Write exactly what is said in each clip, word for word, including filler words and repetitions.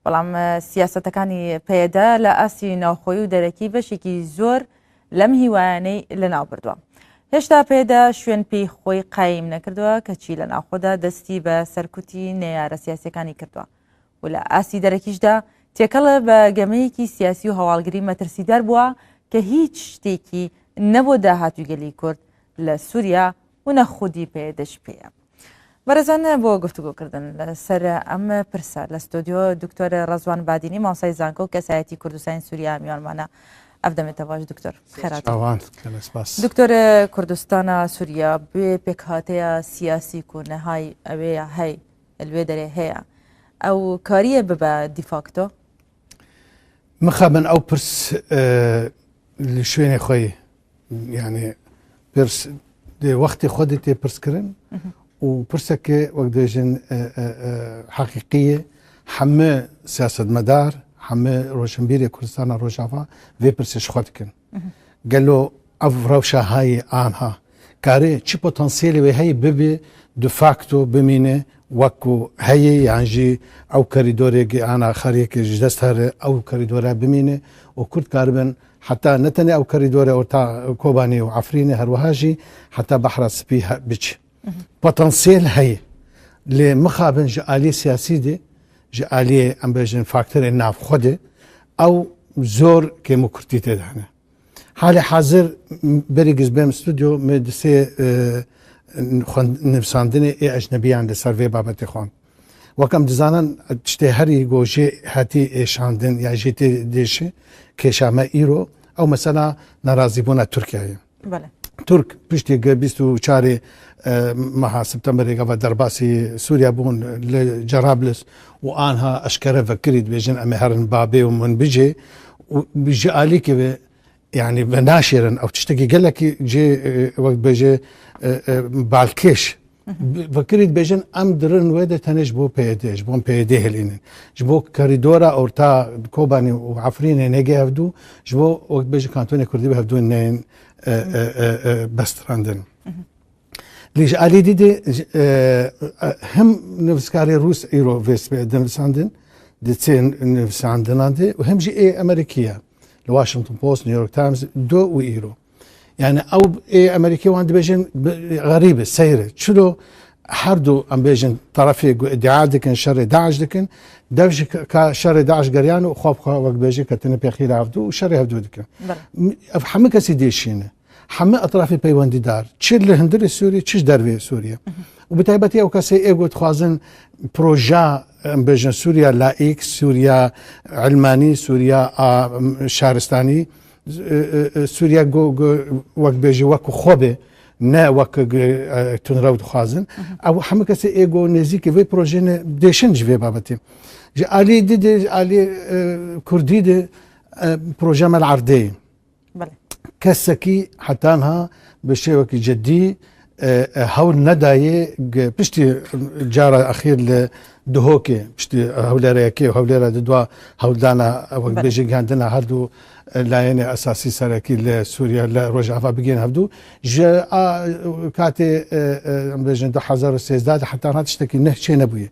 بەڵام، ئە، سیاسەتەکانی پەیەدە لە ئاستی ناوخۆیی و دەرەکی بەشێکی زۆر لەم هیوایانەی لە ناو بردووە. هێشتا پەیەدە شوێن پێی خۆی قایم نەکردووە، کەچی لە ناوخۆدا دەستی بە سەرکوتی نەیارە سیاسیەکانی کردووە و لە ئاستی دەرەکیشدا تێکەڵە بە گەمەیەکی سیاسی و هەواڵگری مەترسیدار بووە کە هیچ شتێکی نە بۆ داهاتووی گەلی کورد لە سووریا و نە خودی پەیەدەش پێیە. بەڕێزان، بۆ گفتوگۆکردن لەسەر ئەم پرسە لە ستۆدیۆ دکتۆر ڕەزوان بادینی، مامۆستای زانکۆ و کەسایەتی کوردستانی سووریا میوانمانە. ئەف دەمێتە باش دکتۆر. خێرات. چاوان، کەنە سپاس. دکتۆر، کوردستانە سووریا بێ پێکهاتەیە سیاسی کو نەهای ئەوەیە هەی لوێ دەرێ هەیە، ئەو کاریە ببە دیفاکتۆ؟ مخابن ئەو پرس، ئە، لە شوێنێ خۆی، یعنی، پرس دێ وەختی خۆ دێ تێ پرس کردن و پرسێکێ وەک دێژن، ئە، ئە، ئە، حەقیقیە. هەمە سیاستمەدار، هەمە ڕۆشنبیرێ کوردستانە ڕۆژاوا vê pirsê ji xwe dikin. Gelo ev rewşa hayê anha kare çi potansiyelê wê heye bibe de facto bimîne wek ku heye, yan jî ew korîdorê ge ana xeriyekê ji dest here ew korîdora bimîne û Kurd karibin heta ne tenê ew korîdorê orta Kobanê û Efrînê, her wiha jî heta Behra Spî he-, biçe. Potansiyel heye. Lê mixabin ji aliyê siyasî de, ji aliyê em bêjin faktorên navxwe de, ew zor kêmûkurtî tê de hene. Halê hazir, m-, berî giz bêm stûdyo, me di sê, e, xwend-, nivîsandinê ê ecnebiyan li ser vê babetê xwend. Wek em dizanin, tiştê herî ku jê hetî êşandin ya jê tê dêşi kêşa me îro, ew mesela nerazîbûna Tirkiyeyê. Belê. Tirk piştî ku bîst û çarê, e, meha Septemberê gava derbasî Sûriye bûn li Cerablus û anha eşkere vekirî dibêjin, em ê herin babê û min bicê û ji alîkê ve, yanî, venaşêrin ew tiştekî gelekî cê, e, wek dibêje, e, e, balkêş. Bi-, vekirî dibêjin, em dirin wê de tenê ji bo P Y D, ji bo P Y D hilînin. Ji bo korîdora orta Kobanê û Efrînê nege hevdû, ji bo, wek dibêje, kantonê Kurdî bi hevdû neyên, e, e, e, e, bestirandin. Lê ji alî dî de, e, e, him nivîskarê Rûs îro vê sibê dinivîsandin, di çê nivîsandinan de û him jî ê Amerîkî ye. Li Washington Post, New York Times, do û îro. Yani ew ê Amerîkî wan dibêjin bi-, xerîb e, seyr e. Çilo her du em bêjin terefê ku îdia dikin, şerê DAIŞ dikin, dev ji ka-, ka şerê DAIŞ geriyan û xwe bi xwe wek bêjin ketine pêxîra hevdû û şerê hevdû dikin. Belê. M-, ev hemî kesî dêşîne. Hemî etrafê peywendîdar, çi li hundirê Sûriyê, çi ji dervê Sûriyê. Û bi taybetî ew kesê ê ku dixwazin proja, em bêjin, Sûriya laîk, Sûriya ilmanî, Sûriya a, şaristanî, e, e, e, Sûriya ku, ku wek bêjî, wek xwe be, ne wek, e, tunrew dixwazin. Ew hemû kesê ê ku nêzîkî vê projeyê ne, dêşin ji vê babetê. Ji alî dî de, ji alî, e, Kurdî de, e, proje me li erdê ye. Belê. Kesekî heta niha bi şêwekî cidî, e, e, hewl nedayê, g-, piştî cara exîr li Duhokê, piştî hewlêra yekê û hewlêra di dua hewldana, e, wek Belê. bêjin gihandina her du, e, layênê esasî serekî li Sûriye, li Rojava bigihên hevdû. Ji a, katê, e, e, em bêjin du hezar û sêzdeh de heta niha tiştekî neh çê nebûye.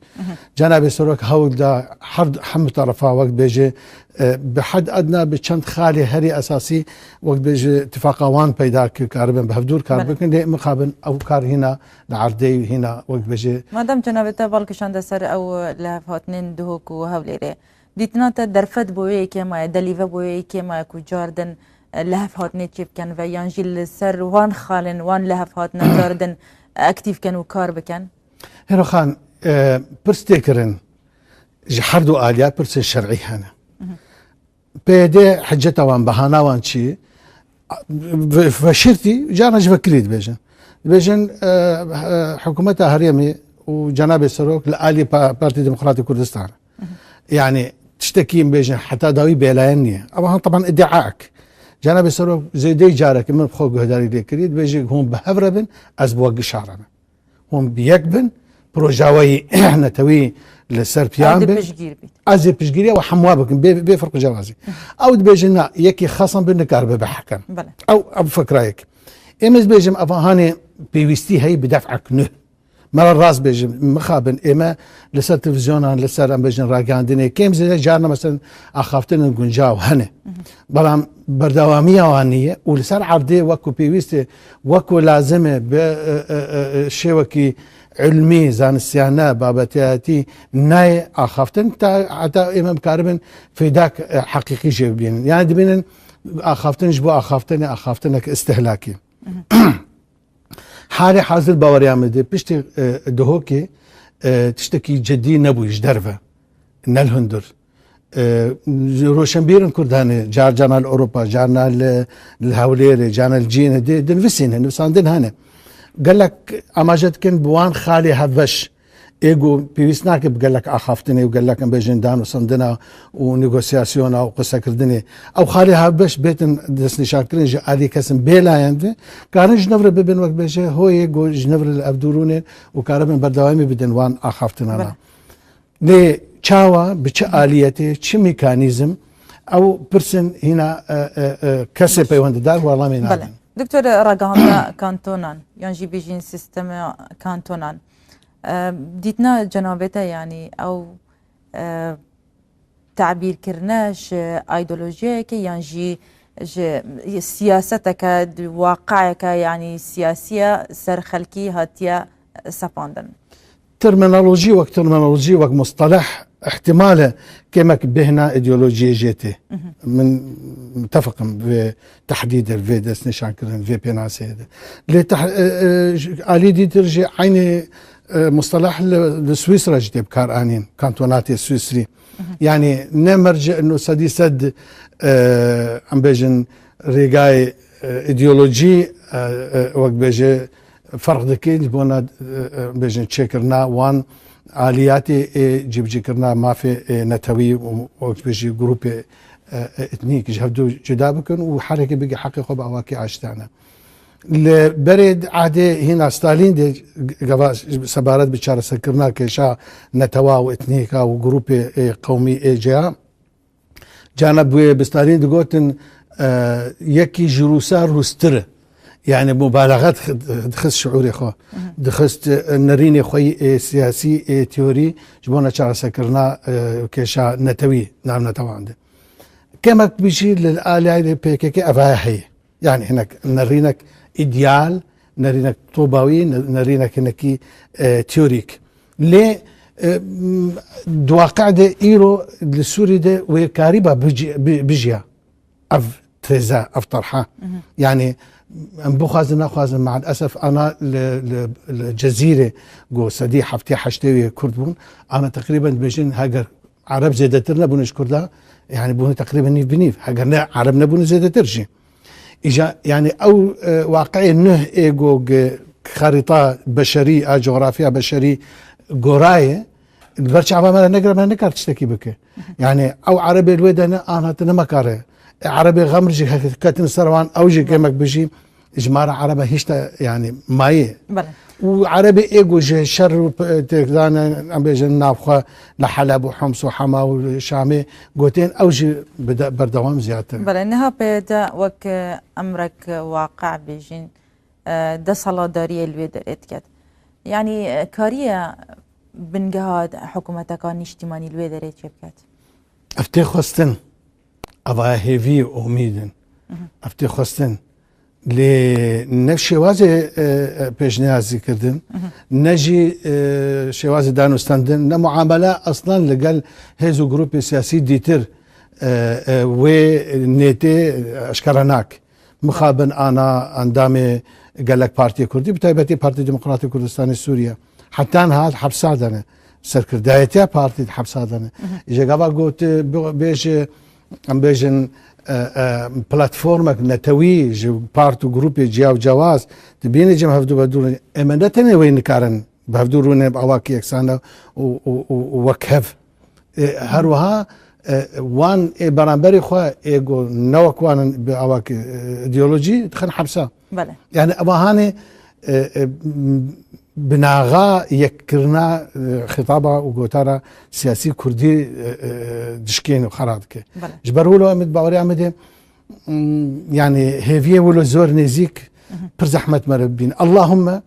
Cenabê Serok hewl da her, hemû terefa wek bêje, e, bi hed edna bi çend xalê herî esasî, wek bêje, tifaqa wan peyda kir, karibin bi hevdûr kar Belê. bikin, lê mixabin ew kar hîna li erdê hîna, wek bêje. Madem cenabê te bal kişande ser ew lihevhatinên Duhok û Hewlêrê, dîtina te derfet bo wê yekê maye, delîve bo wê yekê maye ku cardin, e, lihevhatinê çêbikin ve yan jî li ser wan xalên wan lihevhatina cardin, e, aktîf ken û kar bikin? Hêroxan, e, pirs tê kirin ji her du aliya pirsên şer'î hene. P Y D hiceta wan, bahana wan çi? Ve-, veşirtî, carna ji vekirî dibêjin. Dibêjin, e, e, hikûmeta herêmê û cenabê Serok li alî pa-, Partî Demokratî Kurdistan. Yani tiştekî em bêjin heta dawî bêlayen niye. Ama han taban iddiaek. Cenabê Serok zêdeyî careke min bi xwe guhdarî lê kirî, dibêje hûn bi hev re bin, ez bi we gişa re bin. Hûn bi yek bin, proja we yî netewî li ser piyan Ew dê bin. piştgîr bît. Ez ê piştgiriya we hemwa bikim, bê, bê firq û cewazî. Ew dibêjin, na, yekî xesan bin, nikaribe bi hekem. Belê. Ew, ev fikra yek. Êm ez bêjim, ev hanê pêwîstî heyî bi def'ek nuh. Me re rast bêjin, mixabin, ême li ser televîzyonan, li ser, em bêjin, ragihandinê, kêm zêde carna, meselen, axaftinên guncaw hene. Belam berdewamiya wan niye û li ser erdê wekû pêwîst e, wekû lazim e, bi, e, e, e, e, şêwekî ilmî, zanistiyane, babetiyatî nayê axaftin, ta, heta ême bikaribin fêdak, e, heqîqî jê bibînin. Yani dibînin axaftin ji bo axaftinê, axaftinek îstihlakî. Halê hazir baweriya min de piştî, e, Duhokê, e, tiştekî cidî nebûyî ji derve, ne li hundir. E, roşenbîrên Kurd hene, car carna li Ewropa, carna li, li Hewlêrê, carna li cihên dê, dinivîsîne, nivîsandin hene. Gelek amaje dikin bi wan xalê hevbeş. Ê ku pêwîst nake bi gelek axaftinê û gelek, em bêjin, danûstandina û negosyasyona û qisekirdinê. Ew xalê hevbeş bêtin destnîşankirin ji alî kesin bê layendin, karin ji nû re bibin, wek bêje, hoyê ku ji nû re li ev dû rûnên û karibin berdewamî bidin wan axaftinana. Belê. Lê çawa, bi çi aliyetê, çi mekanîzm, ew pirsin hîna, e, e, e, kesê peywendidar welamê nadin. Belê. Doktor, ragihandina kantonan, yan jî bêjin sîstema kantonan, e, dîtina cenabê te, yanî ew, e, tabîrkirine ji îdeolojiyeke yan jî ji siyaseteke, di waqieyeke, yanî siyasiya ser xelkî hatiye sepandin? Terminolojî wek terminolojî, wek musteleh, ihtimal e kêmek bêhna îdeolojiyê jê tê. Min mitefiqim vê tehdîdê, vê destnîşankirin, vê pênaseyê de. Lê teh-, e, e, ji alî dîtir jî eynî, e, musteleh li, li Swîsra jî tê bikaranîn, kantonatê Swîsrî. Yani ne merci ino sedî sed, e, em bêjin rêgayê, e, îdeolojî, e, e, wek bêje ferq dike ji bona, e, e, bêjin çêkirina wan aliyatê ê cîbicîkirina mafê, e, netewî û wek bêjî grûpê, e, e, etnîk ji hevdu cuda bikin û hereke bigê heqê xwe bi awakî aştiyane. Li berê ehdê hîna Stalîn de gava sebaret bi çareserkirina kêşa netewa û etnîka û grûpê ê qewmî ê ceya, cana bûye bi Stalîn digotin, e, yekî ji Rûsa rûstir e. Yani mubalaxa dix-, dixist şiûrê xwe. Dixist, e, nerînê xwe yî ê siyasî, ê teorî ji bona çareserkirina, e, kêşa netewî navnetewan de. Kemek bijî li aliyê P K K evaya heye. Yani hinek nerînek îdeal, nerînek tobawî, ne-, nerînek hinekî, e, teorîk. Lê, e, m, di waqe de îro li Sûrî de wê karîba bijî-, bi-, bijiya ev têze, ev terha. Yani em bixwazin, nexwazin, me'el esef ana li, li, li Cezîrê ku sedî heftê heştê wê Kurd bûn, ana teqrîben dibêjin heger Ereb zêdetir nebûne ji Kurda, yani bûne teqrîben nîv bi nîv. Heger ne Ereb nebûne zêdetir jî. Îja, yani ew, e, waqiê nuh ê ku gi xerîta beşerî, a coğrafya beşerî goraye, li ber çava me re negire, me nekar tiştekî bike. Yani ew Erebê li wê de ne, an hatine me kare. E, Erebê xemr jî ketin ser wan, ew jî kemek bijî. Ji me re Erebe hîşta, yani, mayî. Belê. Û Erebê ê ku ji şer û p-, têkdanên, em bêjin, navxwe li Heleb û Homs û Hema û Şamê gotên, ew jî bi de-, berdewam ziyadtir. Belê, niha pê de wek, e, emrek waqe bêjin, e, desthilatdariyê li wê derê diket. Yani, e, kariye bingeha hikûmeteka nîştîmanî li wê derê çêbiket? Ev tê xwestin. Evaya hêvî û umîd in. Ev tê xwestin. Lê ne şêwazê, e, e, pêşniyazî kirdin, ne jî, e, şêwazê danûstendin, ne muamele eslan li gel hêz û grûpê siyasî dîtir, e, e, wê nêtê eşkere nak. Mixabin ana endamê gelek partiyê Kurdî, bi taybetî Partî Demokratî Kurdistanê Sûriye. Heta niha di hepsa de ne. Serkirdayetiya partî di hepsa de ne. Ji gava got, bi-, bêje, em bêjin, e, e, platformek netewî ji part û grûpê ciya û cewaz, dibîne cem hevdu bedû, ê me ne tenê wê nikarin bi hevdu rûnê bi awakî yeksan û, û, û, û wek hev. E, her wiha, e, wan ê beramberî xwe ê ku ne wek wan in bi awakî, e, îdeolojî dixin hepsa. Belê. Yani eva hanê, e, e, m-, binaxa yekkirina, e, xitaba û gotara siyasî kurdî, e, e, dişkên û xera dike. Belê. Ji ber wilo em ê di baweriya me de, m-, yani hêviyê wilo zor nêzîk pir zehmet me re bibîn. Allahûmme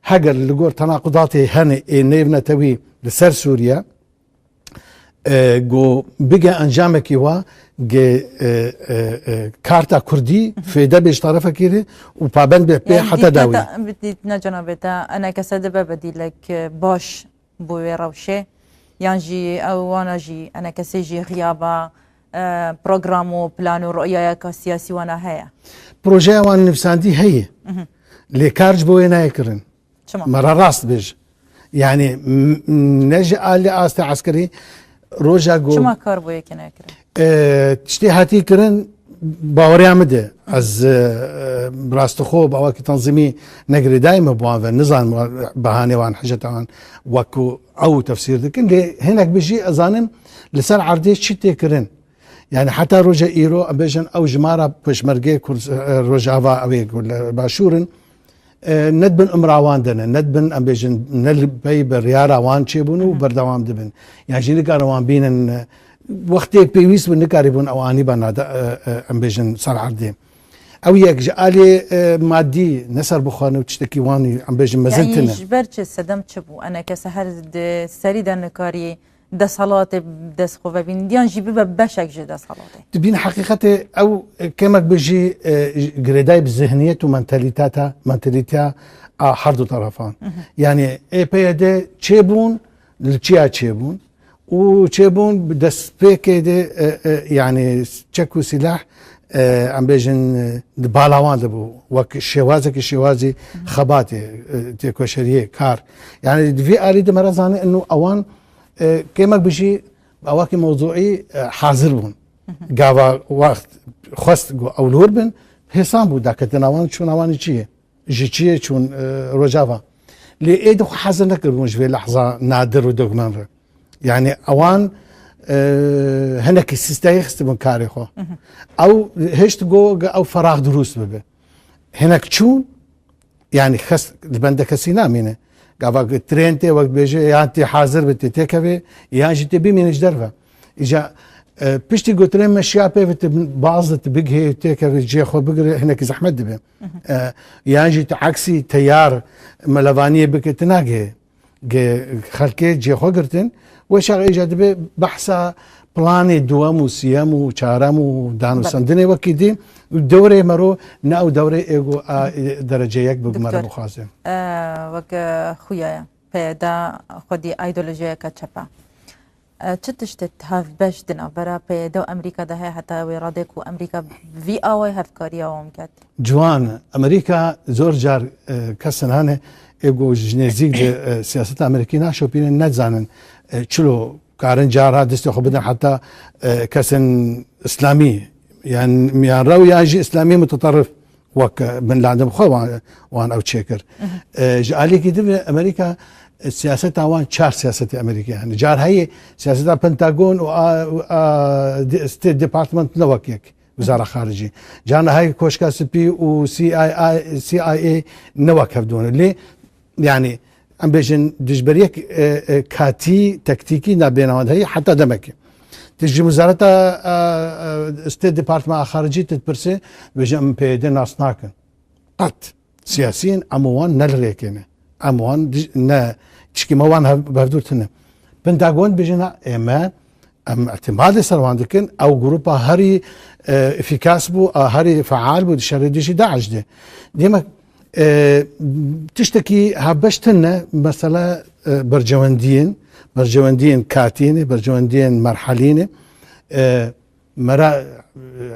Heger li gor tenaqudatê hene ê nêvnetewî li ser Sûriye, e, ku bige encamekî wa ge, e, e, e, karta Kurdî fêde bê ji tarafekî re û pabend be pê heta dawî. Bi dîtina cenabê te, enekese dibe bedîlek, e, baş bo wê rewşê? Yan jî ew wana jî, enekesê jî xiyaba, e, program û plan û ruyayeka siyasî wana heye? Projeya wan nivîsandî heye. Lê kar ji bo wê nayê kirin. Çima? Me re rast bêje. Yani m- m- ne ji alî astê eskerî roja ku Çima kar bo yekê nekirin? E, tiştê hatî kirin baweriya min de. Ez, e, rastixwe bi awakî tanzîmî ne girêdayî me bi wan ve. Nizanim behanê wan, hiceta wan wek ku ew tefsîr dikin. Lê hinek bi jî ez zanim li ser erdê çi tê kirin. Yani heta roja îro, em bêjin ew jimara peşmergê Kurd, e, Rojava ew ê ku li başûr in, e, ne dibin imra wan de ne, ne dibin, em bêjin, ne li pey biryara wan çêbûn û berdewam dibin. Yan jî nikarin wan bînin, e, wextê pêwîst bûn nikarîbûn ew anî bana de, e, e, em bêjin ser erdê. Ew yek ji alî, e, madî ne serbixwe ne û tiştekî wan, em bêjin, mezin tine. Ji ber çi, sedem çi bû? Enekese her di serî de nikarî desthilatê dest xwe vebînin, yan jî bibe beşek ji desthilatê? Dibîn heqîqetê ew, e, kemek bi jî, e, girêdayî bi zihniyet û mentalîteta, mentalîteya a her du tarafan. Yani ê P Y D çêbûn, li çiya çêbûn û çêbûn bi destpêkê de, e, e, yani çek û sîlah, e, em bêjin, e, di bala wan de bû. Wek şêwazekî şêwazî xebatê, e, têkoşeriyê, kar. Yani di vî alî de me re zanî ino ewan, e, kêmek bi jî awakî mewzûî, e, hazir bûn. Gava wext xwest ku ew li wir bin, hêsan bû daketina wan, çûna wan çi ye? Ji çi ye çûn, e, Rojava? Lê êdî xwe hazir nekiribûn ji vê lehza nadir û dogmen re. Yani ewan, e, hinekî sîsteyê xistibûn karê xwe. Ew hişt ku ew ferax dirûst bibe. Hinek çûn, yani kes li bende kesî namîne. Gava ku trên tê, wek dibêje, yan tê hazir be, tê têkevê, yan jî tê bimîne ji derve. Îca, e, piştî ku trên meşiya pê ve, tu baz de tu bigihê, têkevê, cihê xwe bigire, hinekî zehmet dibe. E, yan jî tu eksî teyar melevaniyê bike, tu nagihê. Ge-, xelkê cihê xwe girtin. Wê çaxê îca dibe behsa planê duwem û siyem û çarem û danûsendinê wekî dî û dewrê mero ne ew dewrê ê ku a, e, derece yek bi me re bixwaze. E, wek, e, xuya ye. P Y D xwedî ideolojiyeke çep e. E, çi tiştê hevbeş di navbera P Y D û Amerîka de heye heta wê radê ku Amerîka vî awayî hevkariya wan ket? Ciwan, Amerîka zor car, e, kesin hene ê ku ji nêzîk de, e, siyaseta Amerîkî naşopînin, nedizanin, e, çilo karin cara destê xwe bidin heta, e, kesin îslamî, yan miyanrew yan jî îslamî muteterif. Wek Bin Laden xwe wan, wan ew çêkir. E, ji alîkî din ve Amerîka, e, siyaseta wan çar siyasetê Amerîkê. Yani car heye siyaseta Pentagon û a, a, di-, State Department ne wek yek. Wizara Xaricî. Carna heye Koşka Spî û C I A, C I A ne wek hev dûne. Lê yani em bêjin dijberiyek, e, e, katî, tektîkî nabêna wan de heye heta demekê. Tu ji wizareta, e, e, State Department a Xaricî tu dipirsî, dibêje em P Y D nas nakin. Qet. Siyasiyên em û wan ne li rêkê ne. Em wan dij-, ne çikî me wan hev-, bi hevdûr tune. Pentagon dibêje na, ê me, em îtimadê ser wan dikin, ew grupa herî, e, efîkas bû, a herî feal bû di şerê dijî DAIŞ de. Demek, e, tiştekî hevbeş tune, mesela, e, bercewendiyên, bercewendiyên katî ne, bercewendiyên merhelî ne. E, me re, e,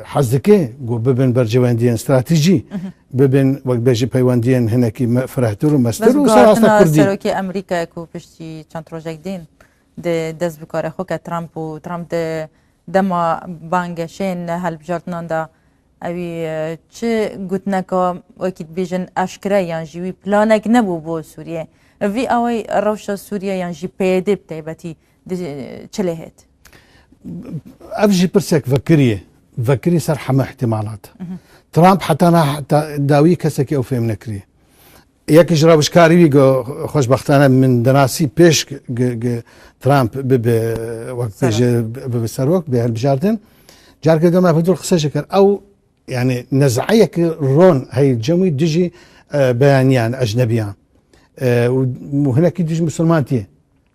hez dike ku bibin bercewendiyên stratejî, bibin, wek bêjî, peywendiyên hinekî me-, firehtir û mestir û ser asta Kurdî. Serokê Amerîkayê ku piştî çend rojek din di dest bi karê xwe ke Trump û Trump di dema bangê şên hilbijartinan de, ewî, e, çi gotineka wekî dibêjin eşkere yan jî wî planek nebû bo Sûriye. Vî awayî rewşa Sûriye yan jî P Y D bi taybetî di, çi lê hêt? Ev jî pirsek vekirî ye. Vekirî ser heme ihtimalat. Trump heta na, heta dawî kesekî ew fêm nekiriye. Yek ji rewişkarî wî ku xweşbextane min dinasî pêş gi, gi Trump bibe wek pêje bibe serok, bê hilbijartin. Carke dema Abdul qise jê kir. Ew, yani, nezayek ron hey cem wî dijî, e, beyaniyan ecnebiyan. E, û, û hinekî dij misilmantiyê.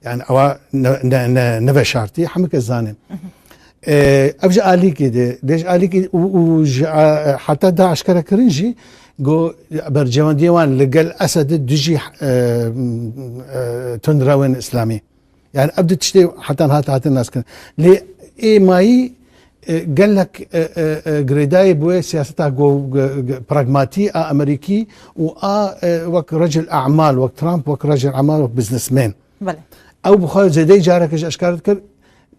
Yani ewa ne, ne, ne, neveşartî, hemû kes zanin. E, ev ji alîkê de, de ji alîkê û, û ji a, heta da eşkere kirin jî, go bercewendiyê wan li gel Esedê dijî, e, e, tundrewên îslamî. Yani ev di tiştê heta niha hatin naskirin. Lê ê mayî, e, gelek, e, e, e, girêdayî bûye siyaseta go-, ge-, ge-, pragmatî a Amerîkî û a, e, wek recil e'mal, wek Trump, wek recil e'mal, wek businessman. Belê. Ew bi xwe zêdeyî careke ji eşkere dikir,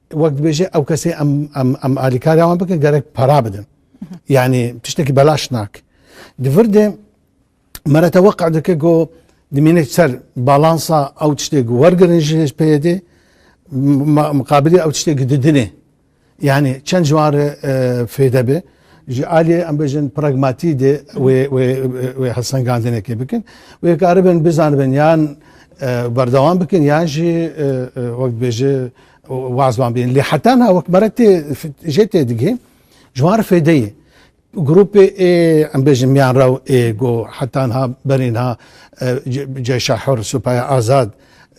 wek dibêje ew kesê em, em, em alîkariya wan bikin, gerek para bidin. Yani tiştekî belaş nak. Di vir de mere teweqe dike ku dimîne ser balansa ew tiştê ku wergirin ji P Y D, ma-, muqabilî ew tiştê ku didinê. Yani çend ji wan re, e, fêde be. Ji aliyê em bêjin pragmatî de wê, wê, wê helsengandinekê bikin. Wê karibin bizanibin yan, e, berdewam bikin yan jî, e, e, wek dibêje waz wan bînin. Lê heta niha wek mere tê, jê tê digihê, ji wan re fêde ye. Grûpê ê, em bêjin miyan rew ê ku heta niha berî niha, e, Ce-, Ceyşa Hur, Supaya Azad,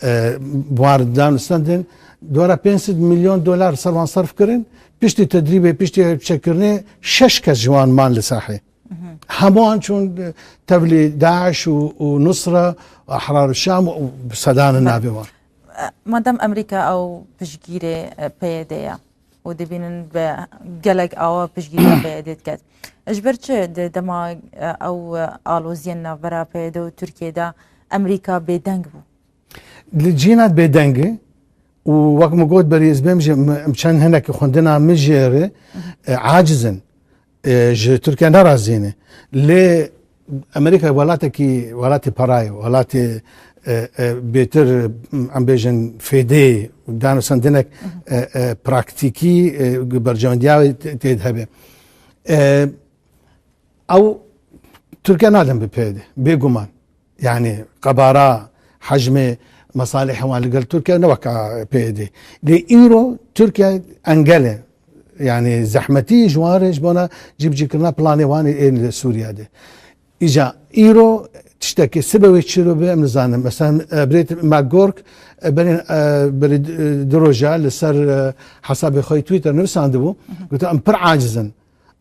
e, bi wan re dan û stendin, dora pênc sed milyon dolar ser wan serf kirin. Piştî tedrîbê, piştî çêkirinê şeş kes ji wan man li sahê. Hemû wan çûn, e, tevlî DAIŞ û, û Nusra û Ehrar Şam û sedanin navê wan. E, madem Amerîka ew piştgîrê, e, P Y D ye, û dibînin bi gelek awa piştgiriya P Y D diket. Ji ber çi di dema, e, ew, e, aloziyên navbera P Y D û Tirkiyê de Amerîka bêdeng bû? Li cîna bêdeng e û wek min got berî ez bêm jî, em çend hinekî xwendina min jê re, e, aciz in. E, ji Tirkiye nerazî ne. Lê Amerîka welatekî, welatê perayê, welatê, e, e, bêtir, em bêjin fêdê, danûstendinek, e, e, praktîkî, e, berjewendiya wê tê, tê de hebe. E, ew Tirkiye nadin bi P Y D, bêguman. Yani qebara, hecmê mesalihê wan li gel Tirkiye ne weka P Y D. Lê îro Tirkiye engel e. Yani zehmetî ji wan re ji bona cîbicîkirina planê wan ê ên li Sûriye de. Îca îro tiştekî sibe wê çilo be em nizanin. Mesela, e, Brêt McGurk, e, berî, e, berî, e, du roja li ser, e, hesabê xwe yê Twitter nivîsandibû, gote, em pir aciz in.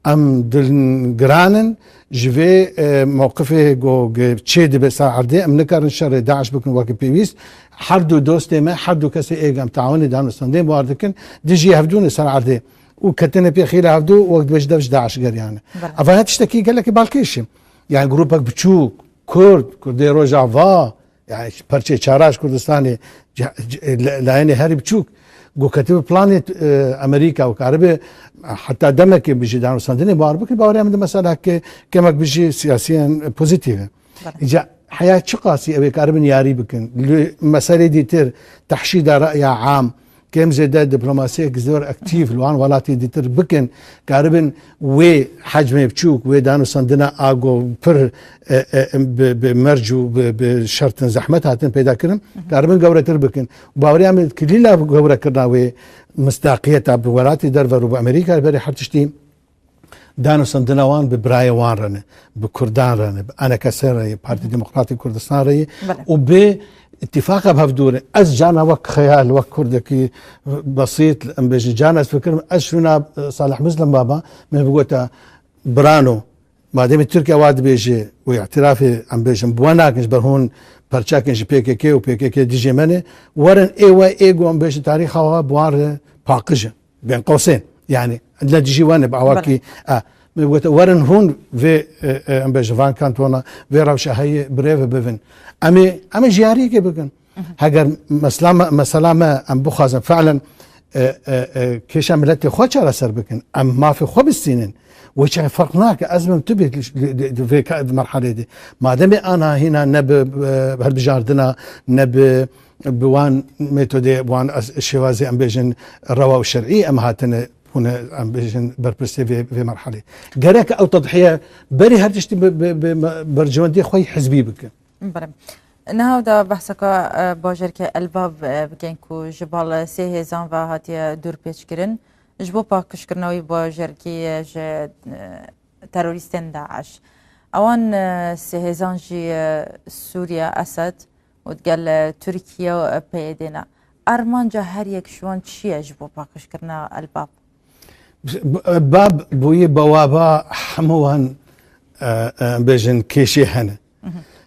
Em dilgiran in ji vê, e, mewqifê ku, ku çê dibe ser erdê, em nikarin şerê DAIŞ bikin wekî pêwîst. Her du dostê me, her du kesê ê ku em tawanê danûstendê bar dikin, dijî hevdû ne ser erdê. Û ketine pê xîla hevdû, wek dibêje dev ji DAIŞ geriyane. Belê. Eva ya tiştekî gelekî balkêş e. Yani grûpek biçûk, Kurd, Kurdê Rojava, yani parçeyê çara ji Kurdistanê, ce-, ce-, la-, layînê herî biçûk, ku ketibe planê, e, Amerîka û karibe heta demekê bi jî danûstendinê bar bike, baweriya min di mesela ke-, kemek bi jî siyasiyen pozîtîf e. Belê. Îca heya çiqasî ew ê karibin yarî bikin. Li meselê dîtir, tehşîda re'ya am, kêm zêde diplomasiyek zor aktîf li wan welatê dîtir bikin, karibin wê hecmê biçûk, wê danûstendina a ku pir, e, e, bi, bi merc û bi, bi şertin zehmet hatin peyda kirin, karibin gewretir bikin. Baweriya min kilîla gewrekirina wê misdaqiyeta bi welatê derve û bi Amerîka berê her tiştî danûstendina wan bi birayê wan re ne, bi Kurdan re ne, bi A N K S re ye, Partî Demokratîk Kurdistan re ye Belê. û bi îtîfaqa bi hevdû re. Ez cana wek xeyal, wek Kurdekî besît, em bêjin, cana ez fikirim, ez şûna, e, Salih Muslim Baba, min bigota, birano, mademê Tirkiye wa dibêje û îtirafê, em bêjin, bi we nakin, ji ber hûn perçakin ji P K K û P K K dijê me ne, werin ê we, ê ku em bêjin tarîxa we bi wan re paqij e. Bên qewsên, yani, ne dijî we ne, bi awakî, Belê. a, min gote, werin hûn vê, e, e, em bêjin, van kantona, vê rewşa heye, bi rê ve bivin. Em ê, em ê jiyariyekê bikin. Heger mesela me, mesela me em bixwazin, fe'len, e, e, e, kêşa miletê xwe çareser bikin, em mafê xwe bistînin, wê çi ferq nake, ez bim tu bî li, li, li, li vê ka-, merhalê de. Mademê ana hîna ne bi, bi hilbijardina, ne bi bi wan metodê, wan ez-, şêwazê em bêjin rewa û şer'î em hatine, bûne, em bêjin berpirsê vê, vê merhalê. Gerek ew tedhiye berî her tiştî bi, bi, bi me-, berjewendiyê xwe yî hizbî bikin. Belê. Niha da behseka, e, bajarkê Elbab, e, bikin ku ji bal sê hêzan ve hatiye dûrpêçkirin. Ji bo pakişkirina wî bajarkî, e, ji, e, terorîstên DAIŞ. Ewan, e, sê hêzan jî, e, Sûriye, Esed û digel, e, Tirkiye û, e, P Y D ne. Armanca her yek ji wan çi ye ji bo paqijkirina Elbab? Bab bûyî bawaba hemû wan, e, e, em bêjin kêşê hene.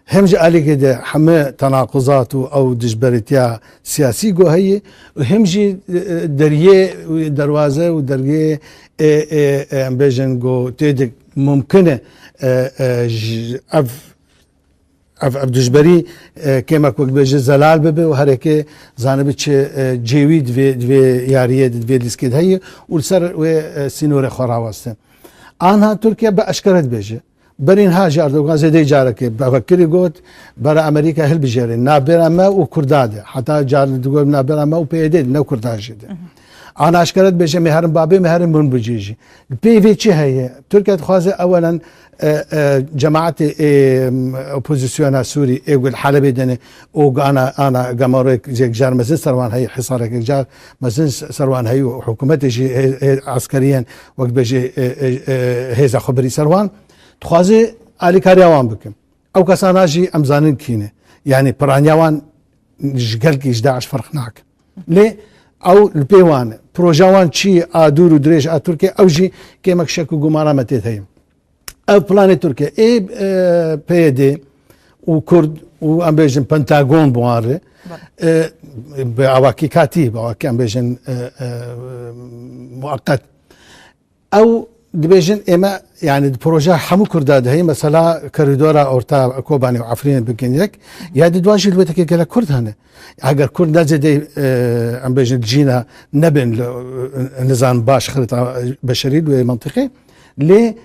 Hem ji alîkê de heme tenaquzat û ew dijberîtiya siyasî go heye û hem jî, e, e, deriyê û derwaze û deriyê, e, e, e, em bêjin go tê de mumkin e, e, e, ji ev Ev, ev dijberî, e, kêmek wek bêje zelal bibe û herêkê zanibe çi, e, cêwî di vê, di vê yariyê de, di vê lîskê de heye û li ser wê, e, sînorê xwe raweste. Anha Tirkiye bi eşkere dibêje. Berî niha jî Erdogan zêdeyî carekê bevekirî got, bera Amerîka hilbijêrin, navbera me û Kurda de. Heta car digot navbera me û P Y D de, ne Kurda jî de. Ana eşkere dibêje, me herin babê, me herin min bicî jî. Li pey vê çi heye? Tirkiye dixwaze ewelen, e, e, cemaetê, e, m, opozisyona Sûrî, ê ku li Helebê de ne, û ana, ana gemarok yekcar mezin ser wan heye, hisarek yekcar mezin ser wan heye û hikûmetê jî hê, hê eskeriyên, wek bêjî, e, e, e, hêza xwe birî ser wan. Dixwaze alîkariya wan bikin. Ew kesana jî em zanin kî ne. Yanî piraniya wan ji gelkî ji DAIŞ ferq nake. Lê ew li pê wan e. Proja wan çi a dûr û dirêj a Tirkiye, ew jî kêmek şek û gumana me tê de heye. Ev planê Tirkiye, ê, e, P Y D û Kurd û em bêjin Pentagon bi wan re, Belê. e, bi awakî katî, bi awakî em bêjin, e, e, mueqet. Ew dibêjin, ême, yanî, di projeya hemû Kurda de heye, mesela korîdora orta Kobanê û Efrînê bikin yek, ya di dua jî li wê tekê gelek Kurd hene. Eger Kurd ne zêdeyî, e, em bêjin cîna nebin, li, e, nizan baş xirîta beşerî li wê mentiqê, lê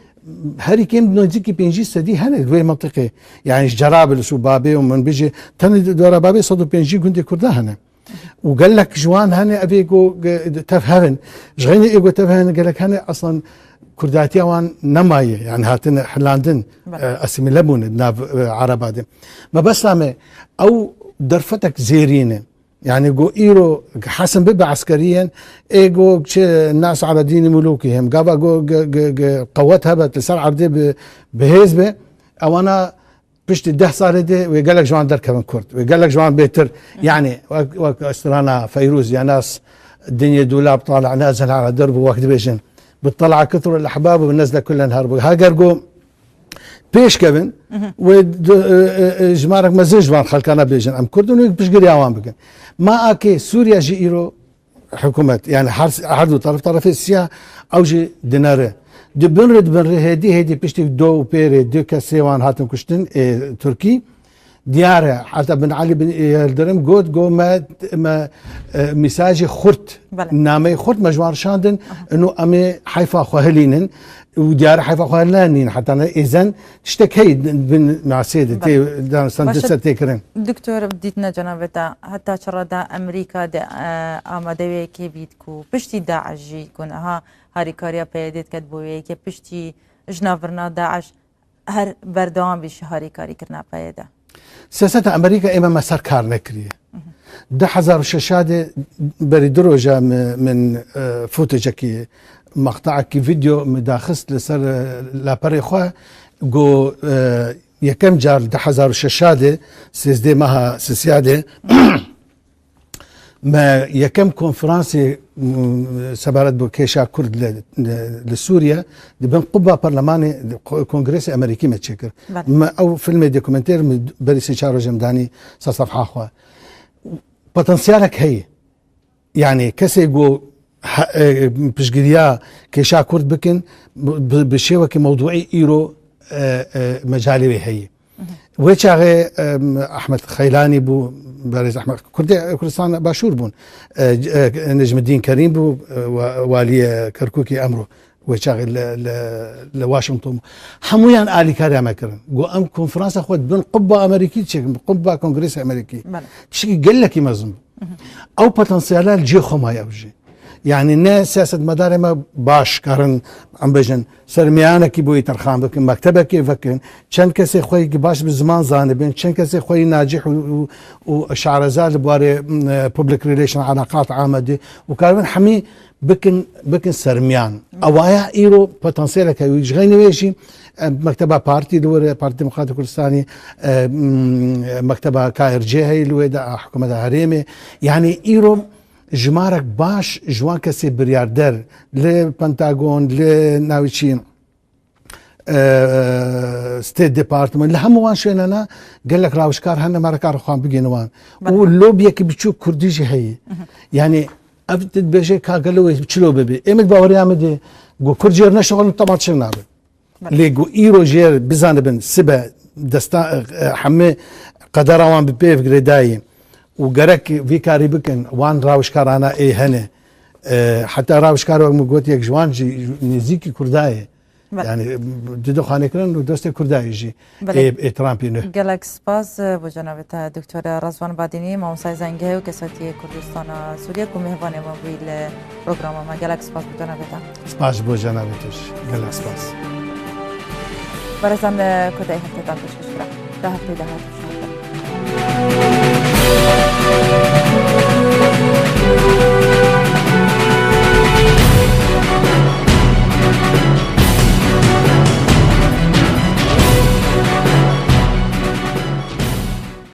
herî kêm nêzîkî pêncî sedî hene li wê mentiqê. Yanî ji Cerablus û Babê û min bijî, tenê di dora Babê sed û pêncî gundê Kurda hene. Û gelek ji wan hene evê ku ge-, tev hev in. Ji xeynî ê ku tev hene gelek hene, eslan Kurdatiya wan nemaye. Yani hatine hilandin, Belê. e, asîmîle bûne di nav, e, Ereba de. Mebesta me ew derfetek zêrîn e. Yani ku îro hesin bibe eskeriyên, ê ku çi nas ala dînî mulûkî hem. Gava ku ge-, ge-, ge-, qewet hebet li ser erdê bi, bi hêz be, ewana Piştî deh salê de wê gelek ji wan derkevin Kurd. Wê gelek ji wan bêtir, yani wek, wek strana Feyrûz ya nas dinyê dûlab tala nezil ala der bû wek dibêjin. Bi tala kitur el ahbab bi nezle kullen her bû. Heger go pêş kevin, wê d-, e, e, e, jimarek mezin ji van xelkana bêjin. Em Kurd in wê piştgiriya wan bikin. Ma akê Sûriye jî îro hikûmet, yani her, her du taraf, tarafê siyah, ew jî dinere. Di bin re, di bin re, hêdî, hêdî piştî do û pê re du kesê wan hatin kuştin, ê, Tirkî. Diyar e, heta Bin Ali Bin Yildirim got, got me, me, e, mîsajê xurt, Belê. nameyê xurt me ji wan şandin, Aha. ino em ê heyfa xwe hilînin. Û diyar heyfa xwe ne nîn, heta ne êzen tiştek hey bin nasê de, Belê. tê, dan, Baş e, ser tê kirin. Doktor, dîtina cenabê te, heta çi rada Amerîka de, e, amade wê yekê bît ku piştî DAIŞ jî ku niha harîkariya P Y D diket bo wê yekê, piştî ji navbirina DAIŞ her berdewam bî ji harîkarîkirina P Y D? Siyaseta Amerîka ê me, me ser kar nekiriye. Di hezar û şeş de berî du roja min, min, e, footage-ekî, maqtaekî video min daxist li ser, e, laperê xwe, got, e, yekem car di hezar û şeş de, sêzdeh meha sisiya de, me yekem konferansê, m, sebaret bo kêşa Kurd li, li, li Sûriye, di bin qubba parlemanê, ko-, Kongresê Amerîkî me çêkir. Belê. Me ew filmê dokumentêr min berî sê çar rojê min danî ser sefha xwe. Potansiyelek heye. Yani kesê ku he-, e, piştgiriya kêşa Kurd bikin, bi, bi, bi şêwekî mewduî îro, e, e, mecalê wê heye. Wê çaxê, e, Ahmet Xeylanî bû, berêz Ahmet, Kurdê Kurdistan Başûr bûn. E, e, Necmiddin Kerîm bû, e, wa-, waliyê Kerkûkê emro. Wê çaxê li, li, li Washington bû. Hemûyan alîkariya me kirin. Got, em konferansa xwe di bin qubba Amerîkî çêkin, qubba Kongresa Amerîkî. Belê. Tiştekî gelekî mezin bû. Ew potansiyela li cihê xwe maye ew jî. Yani ne siyasetmedarê me baş karin, em bêjin, sermiyanekî bo wî terxan bikin, mektebekê vekin, çend kesê xwe yekî baş bi ziman zanibin, çend kesê xwe yî nacih û, û, û şareza li barê, m, public relation, alaqat amedî û karibin hemî bikin, bikin sermiyan. Ewaya îro potansiyeleke wî ji xeynî wê jî, e, mekteba partî li wir e, Partî Demokratîk Kurdistanî, e, m, mekteba K R C heye li wê de, a hikûmeta herêmê. Yanî îro jimarek baş ji wan kesê biryarder li Pentagon, li navî çî, e, State Department, li hemû wan şwênana gelek rawişkar hene, me re kar xwe bigihîne wan. Belê. Û lobiyekî biçûk Kurdî jî heye. Yanî ev tu dibêje ka gelo wê çilo bibe. Ê min baweriya min de ku Kurd jêr neşixulin, tema tiştek nabe. Belê. Lê ku îro jêr bizanibin, sibe desta, e, hemî qedera wan bi pêv girêdayî û gerek vî karî bikin, wan rawişkarana ê hene. E, heta rawişkar wek min got, yek ji wan jî nêzîkî Kurda ye. Belê. Yani, dido xanê kirin û dostê Kurda ye jî. Belê. Ê, ê Trumpî ne. Gelek spas, e, bo cenabê te, Doktor Rezwan Badînî, mamostayê zengehê û kesatiyê Kurdistana Sûriye ku mêvanê me bûyî li programa me. Gelek spas bo cenabê te. Spas bo cenabê te jî. Gelek spas. Berezan, e, kotayî heftetan pêşkêş kira. Ta heftê dahat.